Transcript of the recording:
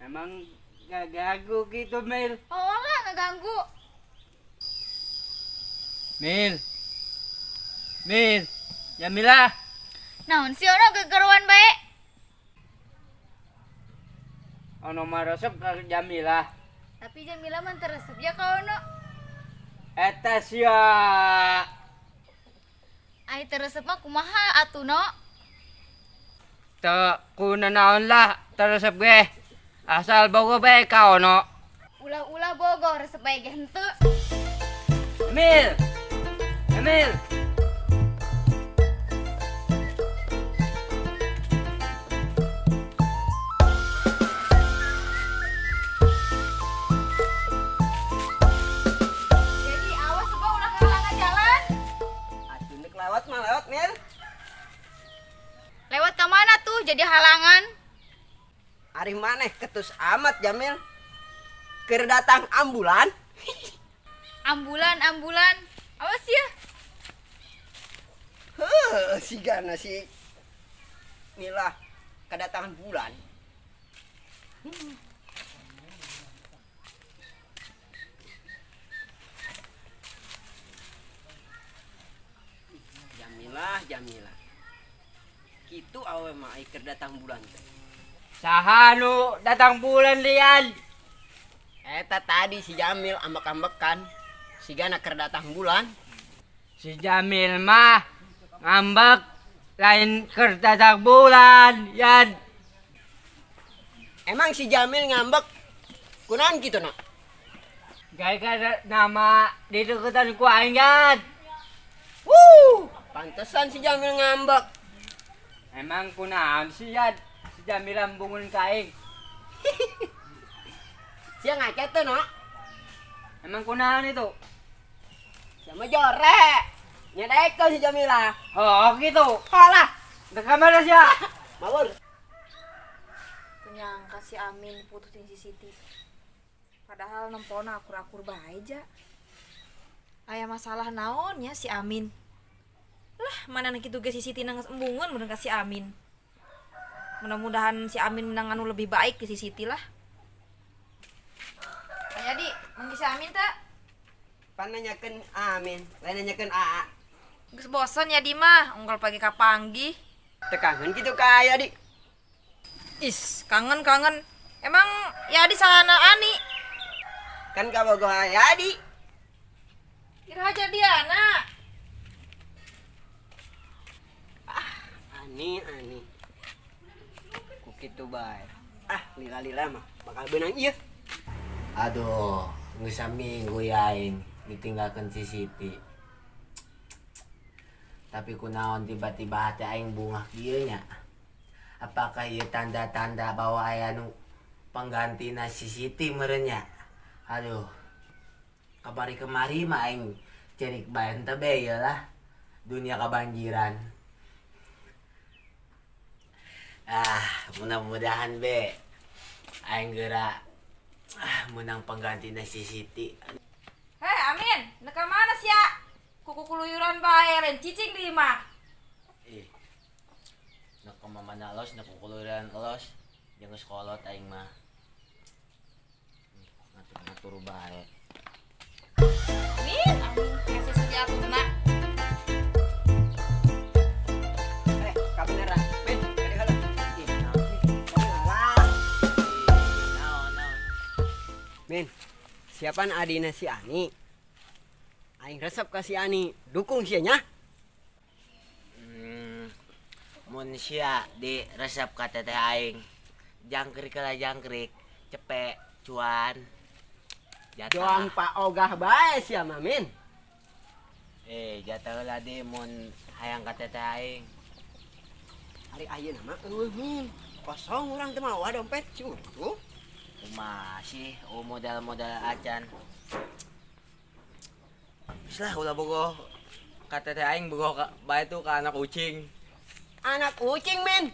Emang gak ganggu gitu, Mil? Oh lah, gak ganggu. Mil. Mil. Jamila. Naon sih ono gegeruan bae? Ono mah resep ka Jamila. Tapi Jamila mah teu resep ya ka ono. Eta sia. Ai teu resep mah kumaha atuh no? Teu kuna naon lah teu resep ge. Asal bogo bae ka ono. Ulah-ulah bogo resep bae ge henteu. Emil. Emil. Jadi awas sebab ulah ngahalangan jalan. Atuh nek lewat mah lewat, Mil. Lewat ke mana tuh jadi halangan? Ari maneh ketus amat Jamil. Keur datang ambulan. Ambulan, ambulan. Awas ya. Heuh, sigana si Mila kedatangan bulan. Jamilah, Jamilah. Kitu awe mah ai keur datang bulan teh. Saha nu datang bulan lian? Eta tadi si Jamil ambek-ambekan. Sigana keur datang bulan. Si Jamil mah ngambek lain keur datang bulan, Yan. Emang si Jamil ngambek kunaon kitu nak? Gara-gara nama dideketan ku aing, Yan. Wuh, pantesan si Jamil ngambek. Emang kunaon sih, Yan? Si Jamil lambungun ka aing. Sia ngacet tuh, no? Emang kunaon itu? Sama jore. Nyedekeun si Jamila. Oh, gitu. Alah, Dek mana sia? mawur. Penyangka si Amin putusin si Siti. Padahal nempona akur-akur bae ja. Aya masalah naon nya si Amin. Lah, mana na kitu ge si Siti nangis embungeun mun ka si Amin. Mudah-mudahan si Amin menang anu lebih baik di si Siti lah. Aya di, manggih si Amin teh? Pan nanyakeun Amin, lain nanyakeun AA. Geus bosen ya di mah, unggal pagi kapanggih. Teu kangen kitu ka aya di. Is, kangen-kangen. Emang ya di sana Ani? Kan kabogoh aya di. Iraha jadiana. Ah, Ani, Ani. Ku kitu bae. Ah, lila-lila mah bakal beunang ieu. Aduh, geus saminggu ya aing ditinggalkeun si Siti. Tapi kunaon tiba-tiba hati aing bungah kieu nya. Apakah ieu tanda-tanda bahwa aya nu penggantina si Siti meureun nya? Aduh. Kamari kemari mah aing cerik bae henteu be ieu lah. Dunia kebanjiran. Ah, mudah-mudahan be aing geura menang penggantina si Siti. Hei Amin, nek ka mana sia? Kuku kuluyuran bae lain cicing di imah. Ih. Nek ka mamana los, nek kukuluyuran los, jeung geus kolot aing mah. Ngatur-ngatur bae. Amin, amin. Kasih sejatuna. Kabeneran. Men, kade heula. Ih, naon sih? Kade heula. Naon, naon. Men, siapaan adina si Ani? Aing resep ka si Ani, dukung sia nya. Mun sia di resep ka teteh aing. Jangkrik lah jangkrik, cepek, cuan. Jatah. Joang Pak Ogah bae sia mah, Min. Jatah heula di mun hayang ka teteh aing. Ari ayeuna mah eueuh, Min. Kosong urang teh mawa dompet cukup. Kumaha sih, oh modal-modal acan. Geus lah ulah bogoh ka teteh aing, bogoh ka bae tuh ka anak ucing. Anak ucing, Min.